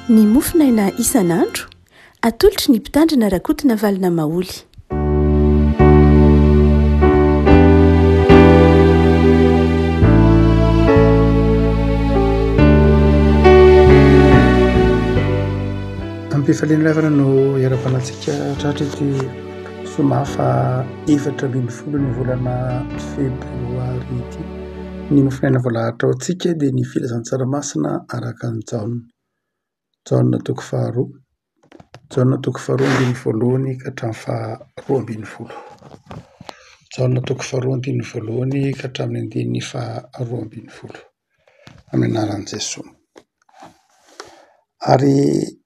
Ny mofonaina isan'andro, atolotry ny Mpitandrina Rakotonavalona Maholy. Am-pifaliana ry havana no iarabanantsika tratra ity zoma faha 14 ny volana febroary ity. Ny mofonaina voalahatra ho antsika dia ny filazantsara masina araka an'i Jaona. Jaona toko faharoa, Jaona toko faharoa andininy voalohany ka hatramin'ny faharoa ambin'ny folo. Jaona toko faharoa andininy voalohany ka hatramin'ny andininy faharoa ambin'ny folo. Amin'ny anaran'i Jesoa. Ary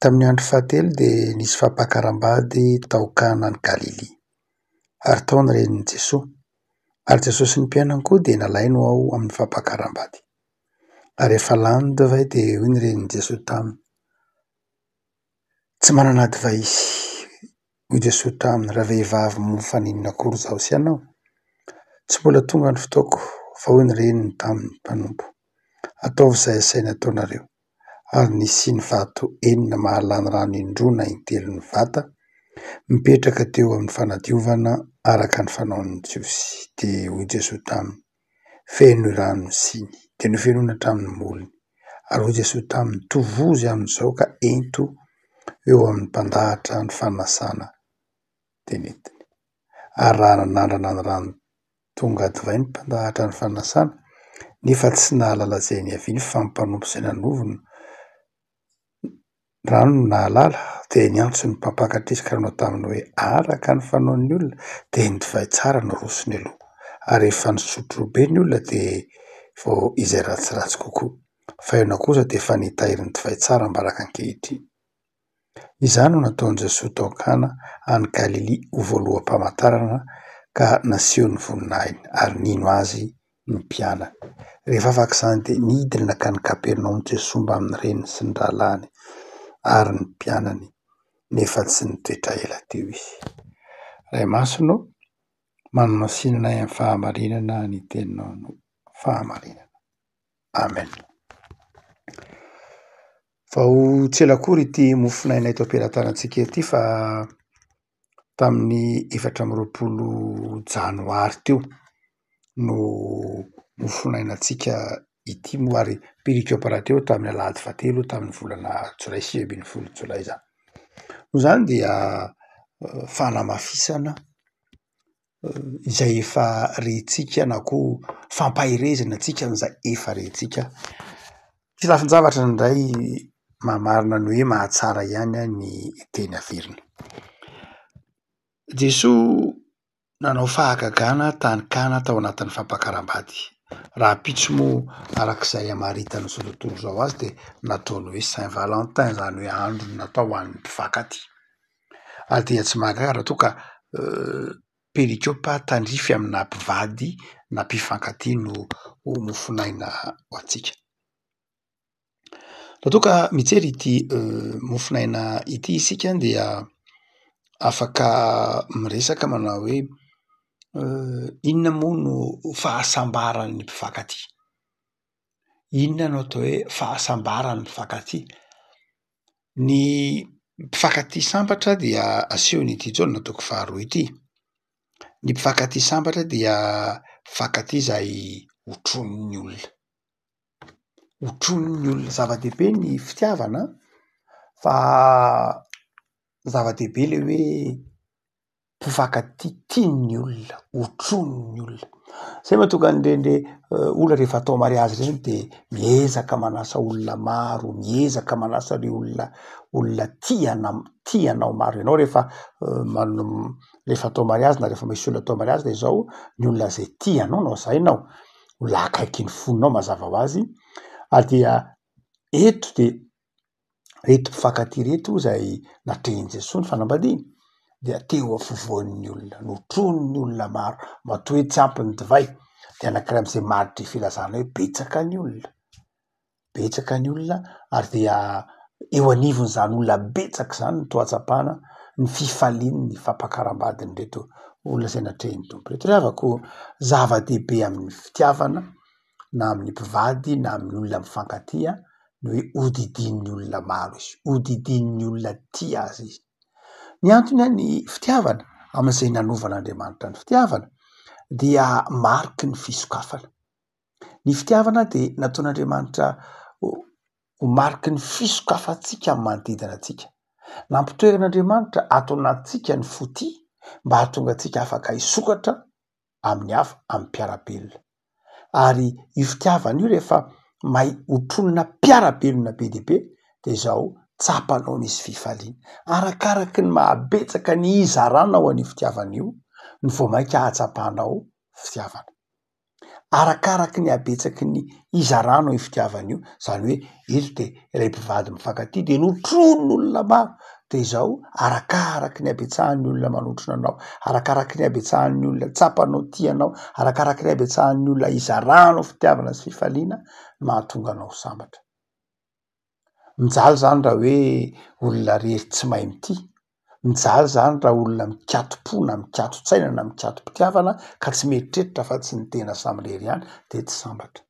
tamin'ny andro fahatelo dia nisy fampakaram-bady tao Kana any Galilia. Ary tao ny renin'i Jesoa. Ary Jesoa sy ny mpianany koa dia nalainy ho ao amin'ny fampakaram-bady. Ary rehefa lany ny divay dia hoy ny renin'i Jesoa taminy, Tsy manana divay izy. Hoy Jesoa taminy, Ravehivavy, moa faninona akory izaho sy ianao? Tsy mbola tonga ny fotoako. Fa hoy ny reniny tamin'ny mpanompo, Ataovy izay asainy ataonareo. Ary nisy siny vato enina mahalany rano indroa na intelo ny vata, mipetraka teo amin'ny fanadiovana araka ny fanaon'ny Jiosy. Dia hoy Jesoa taminy, Feno rano ny siny. Dia nofenoina hatramin'ny molony. Ary hoy Jesoa taminy, Tovozy amin'izao ka ento eo amin'ny mpandahatra ny fanasana. Dia nentiny. Ary raha nanandrana ny rano tonga divay ny mpandahatra ny fanasana, nefa tsy nahalala izay niaviany fa ny mpanompo izay nanovona rano no nahalala, dia niantso ny mpampakatra izy ka nanao taminy hoe, Araka ny fanaon'ny olona dia ny divay tsara no arosony aloha, ary rehefa nisotro be ny olona dia vao izay ratsiratsy kokoa, fa ianao kosa dia efa nitahiry ny divay tsara ambaraka ankehitriny. Izany no nataon'i Jesoa tao Kana any Galilia ho voaloham-pamantarana ka naseho ny voninahiny, ary nino Azy ny mpianany. Rehefa afaka izany dia nidina nankany Kapernaomy Jesoa mbamin'ny reniny sy ny rahalahiny ary ny mpianany, nefa tsy nitoetra ela teo Izy. Ray Masina ô, manamasina anay amin'ny fahamarinana ny teninao no fahamarinana. Amen. Vao tsy ela akory ity mofonaina eto am-pelatanantsika ity fa tamin'ny 24 janoary teo no mofonainantsika ity moa ary perikopa rahateo tamin'ny alahady fahatelo tamin'ny volana jolay 19 jolay izany. Noho izany dia fanamafisana izay efa rentsika na koa fampaherezana antsika amin'izay efa rentsika. Tsy lafin-javatra indray mahamarina ny hoe mahatsara ihany ny teny averina. Jesoa nanao fahagagana tany Kana tao anatin'ny fampakaram-bady. Rahampitso moa arak'izay hamaritan'izao tontolo izao azy dia nataony hoe saint valentin izany hoe andro natao ho an'ny mpifankatia. Ary dia tsy mahagaga raha toa ka perikopa tandrify amina mpivady na mpifankatia no ho mofonaina ho antsika. Raha toa ka mijery ity mofonaina ity isika dia afaka miresaka manao hoe inona moa no fahasambaran'ny mpifankatia? Inona no atao hoe fahasambaran'ny mpifankatia? Ny mpifankatia sambatra dia asehon'ity Jaona toko faharoa ity. Ny mpifankatia sambatra dia mpifankatia izay hotronin'ny olona, hotronin'ny olona. Zava-dehibe ny fitiavana fa zava-dehibe le hoe mpifankatia tian'ny olona, hotronin'ny olona. Zay mahatonga an'ireny le olona rehefa atao mariazy ireny de miezaka manasa olona maro, miezaka manasa le olona olona tia ana- tia anao maro. Ianao rehefa rehefa atao mariazy na rehefa misy olona atao mariazy de zao ny olona zay tia anao no asainao, olona akaiky ny fonao mazava ho azy, ary dia eto de Reto mpifankatia reto izay natrehin'i Jesoa ny fanambadiany dia teo afovoan'ny olona, notronin'ny olona maro, matoa hoe tsy ampy ny divay de anankiray am'izay maritr'ny filazana hoe betsaka ny olona, betsaka ny olona ary dia eo anivon'izany olona betsaka izany no toa ahatsapana ny fifalian'ny fampakaram-badin'ireto olona izay natrehin'ny Tompo ireto. Ry havako, zava-dehibe amin'ny fitiavana na amin'ny mpivady na amin'ny olona mifankatia. Ny hoe hodidinin'ny olona maro izy, hodidinin'ny olona tia azy izy. Ny antony an, ny fitiavana amin'izay nanovan'Andriamanitra ny fitiavana dia mariky ny fisokafana. Ny fitiavana dia nataon'Andriamanitra ho mariky ny fisokafantsika amin'ny manodidina antsika. Nampitoeran'Andriamanitra ato anatintsika ny fo tia mba hahatonga antsika afaka hisokatra amin'ny hafa, amin'ny mpiara-belona. Ary io fitiavana io rehefa mahay hotronina mpiara-belona be dia be dia izao tsapanao misy fifaliana. Arakaraky ny mahabetsaka ny hizaranao an'io fitiavana io no vao mainka ahatsapanao fitiavana. Arakaraky ny habetsaky ny hizaranao io fitiavana io, zany hoe eto de ilay mpivady mifankatia de notronin'olona maro, de izao arakaraky ny habetsahan'ny olona manotrona anao, arakaraky ny habetsahan'ny olona tsapanao tia anao, arakaraky ny habetsahan'ny olona hizaranao fitiavana sy fifaliana no mahatonga anao ho sambatra. Mijaly zany raha hoe olona rery tsy mahay mitia, mijaly zany raha olona mikatom-po na mikaton-tsaina na mikatom-pitiavana ka tsy mieritreritra afa tsy ny tena samirery ihany de tsy sambatra.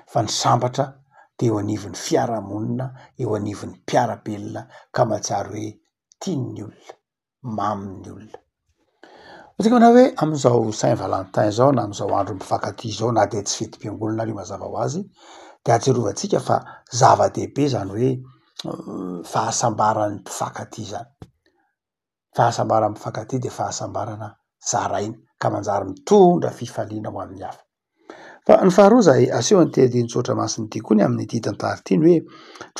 Fa ny sambatra de eo anivon'ny fiarahamonina, eo anivon'ny mpiara-belona ka mahatsiaro hoe tian'ny olona. Mamin'ny olona. Hoy manao hoe amin'izao saint valentin izao na amin'izao andron'ny mpifankatia izao na dia tsy fetim-piangonana ary io mazava ho azy dia ahatsiarovantsika fa zava-dehibe izany hoe fahasambaran'ny mpifankatia izany. Fahasambaran'ny mpifankatia dia fahasambarana zaraina ka manjary mitondra fifaliana ho an'ny hafa. Fa ny faharoa izay asehon'ity andinin-tsoratra masina ity koa ny amin'ity tantara ity ny hoe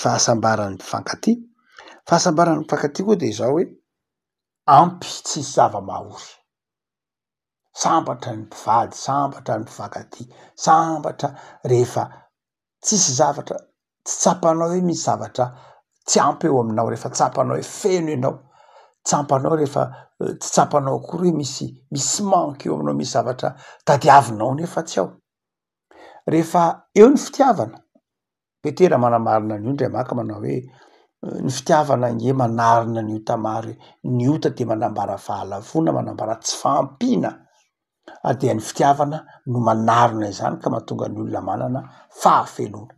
fahasambaran'ny mpifankatia. Fahasambaran'ny mpifankatia koa dia izao hoe ampy tsisy zava-mahory. Sambatra ny mpivady, sambatra ny mpifankatia, sambatra rehefa tsisy zavatra tsy tsapanao hoe misy zavatra tsy ampy eo aminao, rehefa tsapanao hoe feno ianao, tsampanao rehefa tsy tsapanao akory hoe misy misy manque eo aminao, misy zavatra tadiavinao nefa tsy ao. Rehefa eo ny fitiavana, Petera manamarina an'io ndray maka manao hoe ny fitiavana ange manarina ny ota maro e, ny ota dia manambara fahalavoana, manambara tsy fahampiana. Ary dia ny fitiavana no manarona izany ka mahatonga ny olona manana fahafenoana.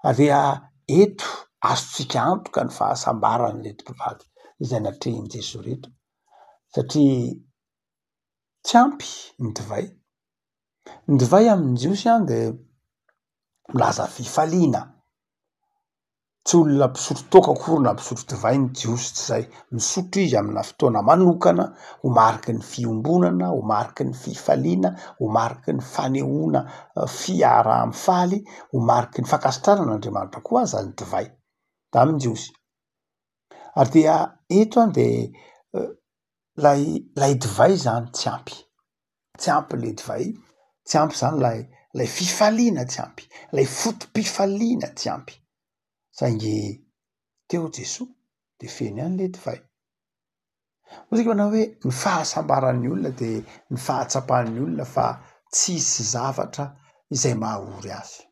Ary dia eto azontsika antoka ny fahasambaran'ireto mpivady izay natrehin'i Jesoa ireto satria tsy ampy ny divay. Ny divay amin'ny Jiosy an dia milaza fifaliana. Tsy olona mpisotro toaka akory na mpisotro divay ny Jiosy tsy izay. Misotro izy amina fotoana manokana ho mariky ny fiombonana, ho mariky ny fifaliana, ho mariky ny fanehoana fiaraha-mifaly, ho mariky ny fankasitrahana an'Andriamanitra koa aza ny divay tamin'ny Jiosy. Ary dia eto an de lay lay divay zany tsy ampy, tsy ampy le divay, tsy ampy zany lay lay fifaliana tsy ampy, lay foto-pifaliana tsy ampy, saingy teo Jesoa de feno ihany le divay. Hoy isika manao hoe ny fahasambaran'ny olona de ny fahatsapan'ny olona fa tsisy zavatra izay maha ory azy,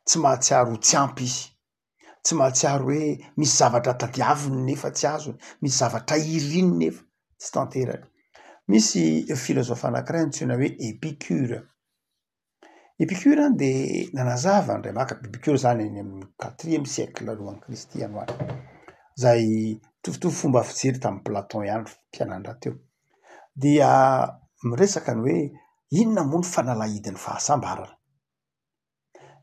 tsy mahatsiaro ho tsy ampy izy, tsy mahatsiaro hoe misy zavatra tadiaviny nefa tsy azony, misy zavatra iriny nefa tsy tanterany. Misy filôzôfa anankiray antsoina hoe Epicure. Epicure dia nanazava indray maka, Epicure zany any amin'ny quatrième siècle alohan'i Kristy any ho any, zay mitovitovy fomba fijery tamin'i Platon ihany mpianany rahateo, dia miresaka ny hoe inona moa ny fanalahidin'ny fahasambarana?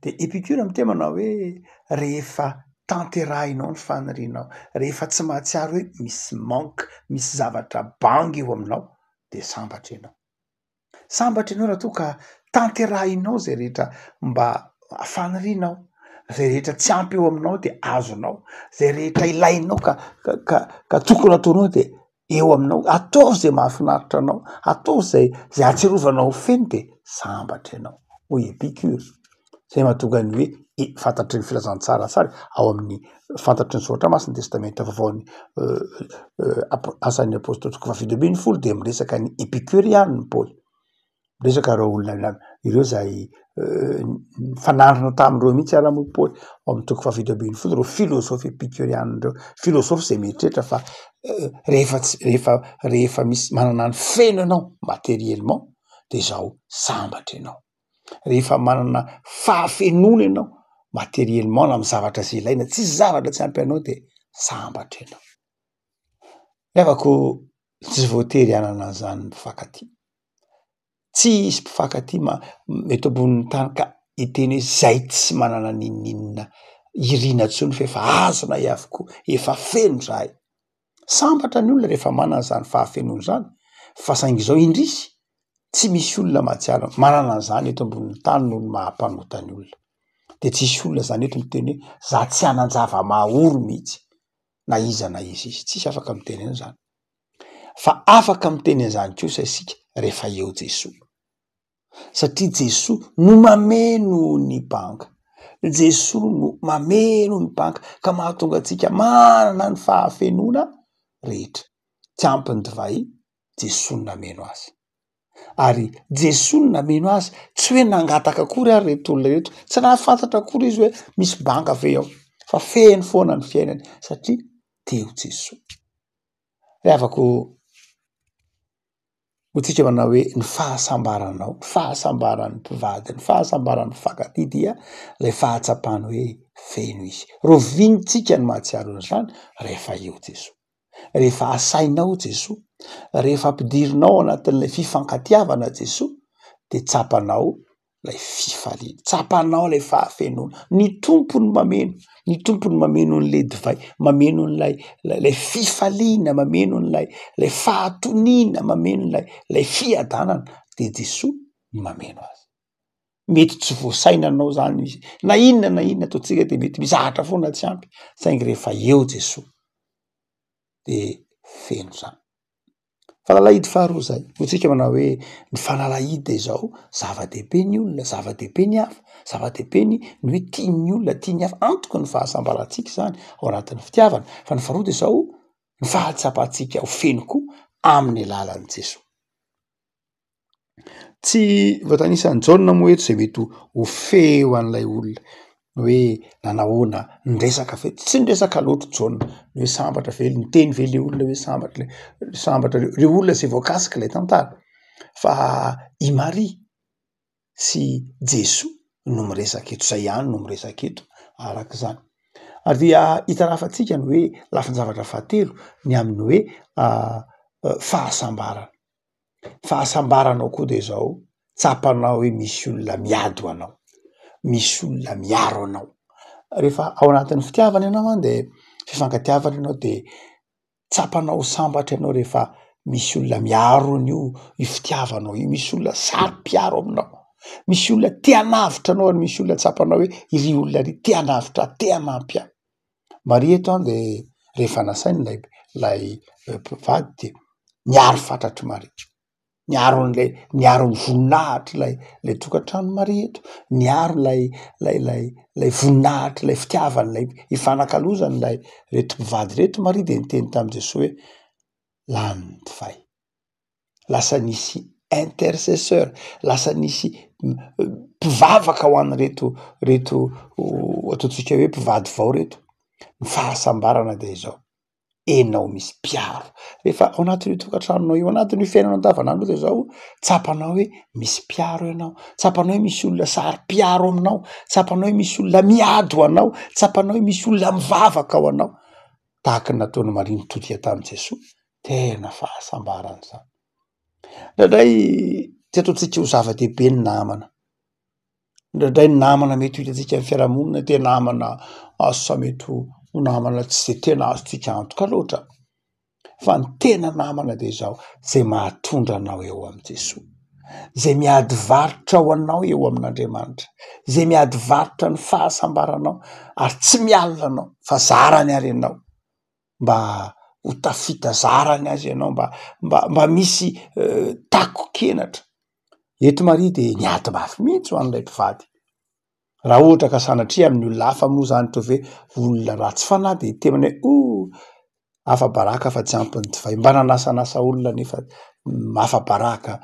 De Epicure miteny manao hoe rehefa tanterahinao ny fanirianao, rehefa tsy mahatsiaro hoe misy manque, misy zavatra banga eo aminao de sambatra ianao. Sambatra ianao raha toa ka tanterahinao izay rehetra mba fanirianao, izay rehetra tsy ampy eo aminao de azonao, izay rehetra ilainao ka ka ka tokony ataonao de eo aminao, ataovy izay mahafinaritra anao, ataovy izay izay ahatsiarovanao ho feno de sambatra ianao hoy Epicure. Zay mahatonga ny hoe e fantatry ny filazantsara tsara ao amin'ny fantatry ny soratra masina testamenta vaovaon'ny asan'ny apôstôly toko faha-17 dia miresaka ny epikuriana ny Paoly. Miresaka ireo olona ireo izay nifanandrina tamin'ireo mihitsy ara moa Paoly ao amin'ny toko faha-17 ireo filôzôfy epikuriana ireo, filôzôfy izay mieritreritra fa rehefa tsy rehefa rehefa misy manana ny feno ianao materiellement de izao sambatra ianao. Rehefa manana fahafenoana ianao. materiellement na amy zavatra zay ilaina, tsisy zavatra tsy ampy anao de sambatra ianao. Ry havako, tsy voatery hanana an'izany ny mpifankatia. Tsy hisy mpifankatia ma- eto ambonin'ny tany ka hiteny hoe zay tsy manana n'inon'inona irina intsony fa efa azonay avokoa, efa feno zahay. Sambatra ny olona rehefa manana izany fahafenoana izany fa saingy izao indrisy, tsy misy olona mahatsiaro manana an'izany eto ambonin'ny tany noho ny maha mpanota ny olona. De tsisy olona zany eto miteny hoe za tsy hanan-java-mahaory mihitsy na iza na iza izy, tsisy afaka miteny an'izany. Fa afaka miteny an'izany kosa isika rehefa eo Jesoa. Satria Jesoa no mameno ny banga. Jesoa no mameno ny banga ka mahatonga antsika manana ny fahafenoana rehetra. Tsy ampy ny divay, Jesoa no nameno azy. Ary Jesoa no nameno azy, tsy hoe nangataka akory ary reto olona reto, tsy nahafantatra akory izy hoe misy banga ve ao, fa feno foana ny fiainany satria teo Jesoa. Ry havako, hoy tsika manao hoe ny fahasambaranao, ny fahasambaran'ny mpivady, ny fahasambaran'ny mpifankatia dia ilay fahatsapany hoe feno izy. Rovintsika ny mahatsiaro an'izany rehefa eo Jesoa. Rehefa asainao Jesoa, rehefa ampidirinao ao anatin'ilay fifankatiavana Jesoa dia tsapanao ilay fifaliana, tsapanao ilay fahafenoana, ny Tompo no mameno, ny Tompo no mameno an'ilay divay, mameno an'ilay ilay fifaliana, mameno an'ilay ilay fahatoniana, mameno ilay ilay fiadanana, de Jesoa no mameno azy. Mety tsy voasainanao zany izy, na inona na inona ataontsika de mety misy zatra foana tsy ampy, saingy rehefa eo Jesoa de feno zany. Fanalahidy faharoa izay, hoy tsika manao hoe ny fanalahidy de izao, zava-dehibe ny olona, zava-dehibe ny hafa, zava-dehibe ny ny hoe tian'ny olona, tian'ny hafa, antoky ny fahasambarantsika izany ao anatin'ny fitiavana, fa ny faharoa de izao, ny fahatsapantsika ho feno koa amin'ny alalan'i Jesoa. Tsy voatanisan'i Jaona moa eto izay mety ho feo an'ilay olona hoe nanahoana, niresaka ve? Tsy niresaka loatra Jaona ny hoe sambatra ve, niteny ve le olona hoe sambatra le sambatra reo, reo olona zay voakasika ilay tantara fa i Maria sy Jesoa no miresaka eto, zay ihany no miresaka eto arak'izany. Ary dia hitarafantsika ny hoe lafin-javatra fahatelo ny amin'ny hoe fahasambarana. Fahasambaranao koa de zao, tsapanao hoe misy olona miady ho anao, misy olona miaro anao. Rehefa ao anatin'ny fitiavana ianao an de fifankatiavana ianao de tsapanao ho sambatra ianao rehefa misy olona miaro an'io io fitiavanao io, misy olona saro-piaro aminao, misy olona te hanavotra anao ary misy olona tsapanao hoe iry olona ry te hanavotra ahy, te hanampy ahy. Maria eto an de rehefa nasainy ilay ilay mpivady de niaro fatratr'i Maria, niaro an'ilay niaro ny voninahitr'ilay ilay tokantrano Maria eto, niaro ilay ilay ilay ilay voninahitr'ilay fitiavany ilay ifanakalozany ilay reto mpivady reto Maria de niteny tamin'i Jesoa hoe lany ny divay. lasa nisy intercesseur, lasa nisy mpivavaka ho an'ireto reto ataontsika hoe mpivady vao reto, ny fahasambarana de izao, enao misy mpiaro, rehefa ao anatin'io tokantranonao io, ao anatin'io fiainanao andavanandro io de zao, tsapanao hoe misy mpiaro ianao, tsapanao hoe misy olona saro-piaro aminao, tsapanao hoe misy olona miady ho anao, tsapanao hoe misy olona mivavaka ho anao, tahaka ny nataon'i Maria nitodika tamin'i Jesoa, Tena fahasambarana izany. Indraindray tsy ataontsika ho zava-dehibe ny namana. Indraindray ny namana mety ho hitantsika amin'ny fiarahamonina dia namana asa mety ho namana tsy de tena azontsika antoka loatra. Fa ny tena namana de izao, zay mahatondra anao eo amin'i Jesoa, zay miady varotra ho anao eo amin'Andriamanitra, zay miady varotra ny fahasambaranao ary tsy mialona anao fa zarany ary ianao. mba ho tafita zarany aza ianao mba mba mba misy tako-kenatra. Eto Maria de niady mafy mihitsy ho an'ilay mpivady. Raha ohatra ka sanatria amin'ny olona hafa moa zany toa ve olona ratsy fanahy de hiteny hoe oh! afa-baraka fa tsy ampy ny divay, mba nanasanasa olona nefa. afa-baraka.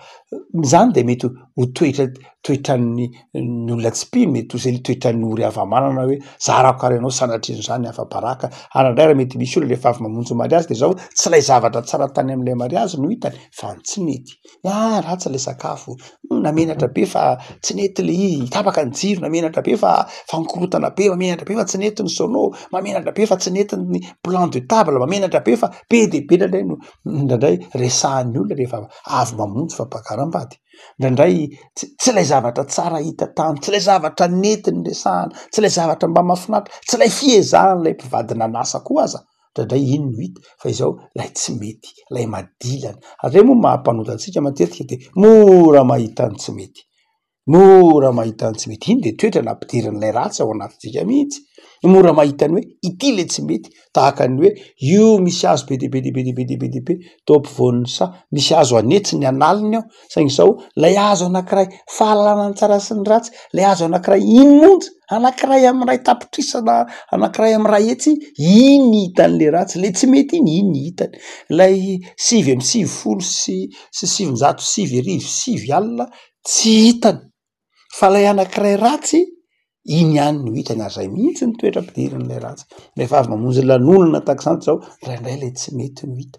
Izany dia mety ho toetra toetran'ny ny olona tsy mpino, mety ho izay le toetran'ny ory hava-manana hoe zarako ary ianao sanatrian'izany afa-baraka. Ary indraindray ary mety misy olona rehefa avy mamonjy mariazy de zao tsy ilay zavatra tsara tany amin'ilay mariazy no hitany fa ny tsy nety. Ah ratsy ilay sakafo, namenatra be fa tsy nety le izy, tapaka ny jiro, namenatra be fa fa nikorontana be, mamenatra be fa tsy nety ny sono, mamenatra be fa tsy nety ny plan de table, mamenatra be fa be dia be indraindray no indraindray resahan'ny olona rehefa avy mamonjy fampakaram-bady. Indraindray tsy tsy ilay zavatra tsara hita tany, tsy ilay zavatra nety noresahana, tsy ilay zavatra mba mahafinaritra, tsy ilay fiezahan'ilay mpivady nanasa koa aza indraindray iny no hita fa izao ilay tsy mety, ilay madilana. Ary izay moa maha mpanota antsika matetika de mora mahita ny tsy mety. Mora mahita ny tsy mety, iny de toetra nampidirin'ilay ratsy ao anatintsika mihitsy, mora mahita ny hoe ity le tsy mety, tahaka ny hoe io misy hazo be dia be dia be dia be dia be dia be teo ampovoan'ny saha, misy hazo an'hetsiny an'aliny ao, saingy izao lay hazo anankiray fahalalana ny tsara sy ny ratsy, lay hazo anankiray iny monja, anankiray amin'iray tapitrisa na anankiray amin'iray hetsy, iny hitan'le ratsy, le tsy mety iny, iny hitany, lay 99.999 tsy hitany fa ilay anankiray ratsy iny ihany no hitany ary zay mihitsy ny toetra ampidirin'ilay ratsy. Rehefa avy mamonjy lanonana tahaka izany zao indraindray ilay tsy mety no hita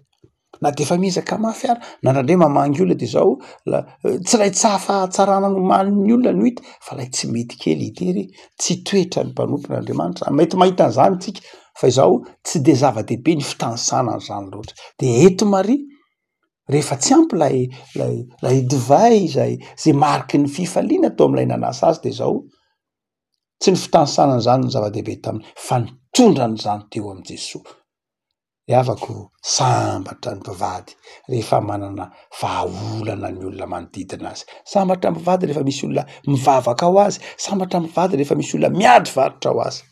na de efa miezaka mafy ary na indraindray mamangy olona de zao la- tsy ilay tsy fahatsarana nomanin'ny olona no hita fa ilay tsy mety kely hita ery, tsy toetran'ny mpanompon'Andriamanitra zany, mety mahita an'izany tsika fa izao tsy de zava-dehibe ny fitanisana an'izany loatra. De eto Maria Rehefa tsy ampy ilay ilay ilay divay izay izay mariky ny fifaliana tao amin'ilay nanasa azy dia izao, tsy ny fitanisana an'izany no zava-dehibe taminy fa nitondra an'izany teo amin'i Jesoa. Ry havako, sambatra ny mpivady rehefa manana vahaolana ny olona manodidina azy. Sambatra ny mpivady rehefa misy olona mivavaka ho azy, sambatra ny mpivady rehefa misy olona miady varotra ho azy.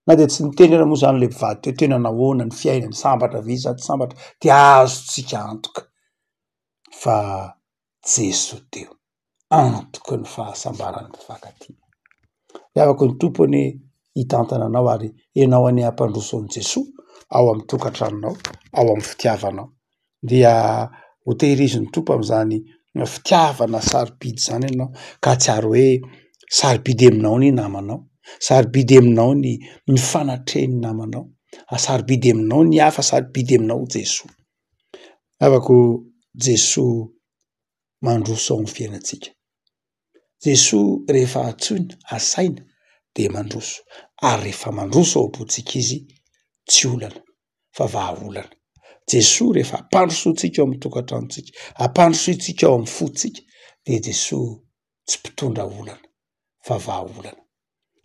Na dia tsy niteny ara moa zany le mpivady teo tena nahoana ny fiainany, sambatra ve izy sa tsy sambatra, de azontsika antoka fa Jesoa teo, antoky ny fahasambaran'ny mpifankatia. Ry havako ny Tompo anie hitantana anao ary ianao anie hampandroso an'i Jesoa ao amin'ny tokantranonao, ao amin'ny fitiavanao. Dia ho tehirizin'ny Tompo amin'izany fitiavana sarobidy izany ianao ka hahatsiaro hoe sarobidy aminao ny namanao, sarobidy aminao ny ny fanatrehan'ny namanao, sarobidy aminao ny hafa, sarobidy aminao Jesoa. Havako Jesoa mandroso ao amin'ny fiainantsika. Jesoa rehefa antsoina, asaina dia mandroso ary rehefa mandroso ao am-pontsika izy tsy olana. fa vahaolana. Jesoa rehefa ampandrosoantsika ao amin'ny tokantranontsika, ampandrosointsika ao amin'ny fontsika dia Jesoa tsy mpitondra olana fa vahaolana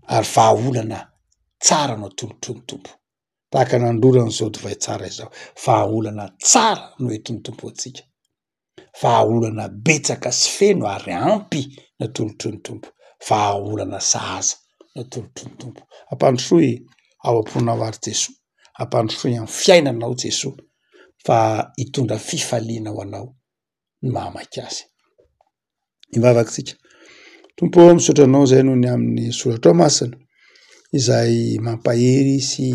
ary vahaolana tsara no atolotry ny Tompo. Tahaka ny nandroran'izao divay tsara izao, vahaolana tsara no entin'ny Tompo ho antsika. Vahaolana betsaka sy feno ary ampy natolotry ny Tompo. Vahaolana sahaza natolotry ny Tompo. Ampandrosoy ao am-ponao ary Jesoa, ampandrosoy amin'ny fiainanao Jesoa fa hitondra fifaliana ho anao ny mahamaika azy. Hivavaka isika. Tompo ô, misaotra anao izay noho ny amin'ny soratrao masina izay mampahery sy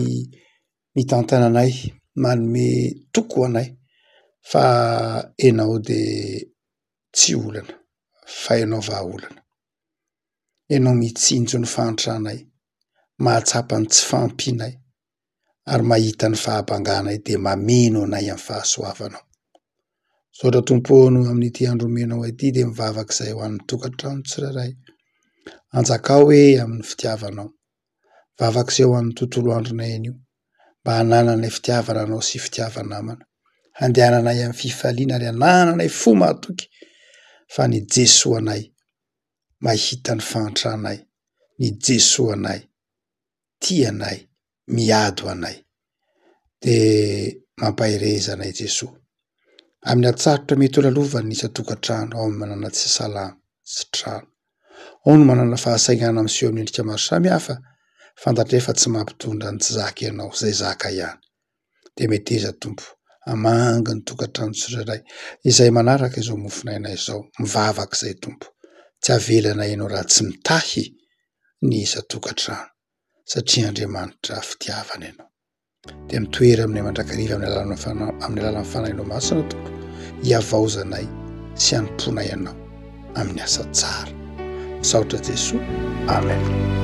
mitantana anay, manome toky ho anay fa ianao de tsy olana fa ianao vahaolana. Ianao mitsinjo ny fahantranay, mahatsapa ny tsy fahampianay ary mahita ny fahabanganay de mameno anay amin'ny fahasoavanao. Misaotra Tompo ô noho amin'ity andro omenao ahy ity de mivavaka izay ho an'ny tokantrano tsirairay. Anjakao e amin'ny fitiavanao. Vavaka izay ho an'ny tontolo andronay anio, mba hanananay fitiavana anao sy fitiava-namana. Handehananay amin'ny fifaliana ary hanananay fo mahatoky fa ny Jesoa anay mahita ny fahantranay, ny Jesoa anay tia anay, miady ho anay. Dia mampahereza anay Jesoa. Amin'ny ady-sarotra mety ho lalovan'ny isan-tokantrano ao amin'ny manana tsy salama sy trano. Ao no manana fahasainganana miseho amin'ny endrika maro samihafa, fantatray fa tsy mampitondra ny tsy zaka ianao, izay zaka ihany. Dia meteza Tompo, hamangy ny tokantrano tsirairay izay manaraka izao mofon'aina izao, mivavaka izay Tompo, tsy avelanay ianao raha tsy mitahy ny isan-tokantrano, satria Andriamanitra fitiavana ianao. Dia mitoera aminay mandrakariva amin'ny alalan'ny fana- amin'ny alalan'ny Fanahinao Masina Tompo. hihavaozanay sy hanompoanay Anao amin'ny asa tsara. Misaotra Jesoa. Amen.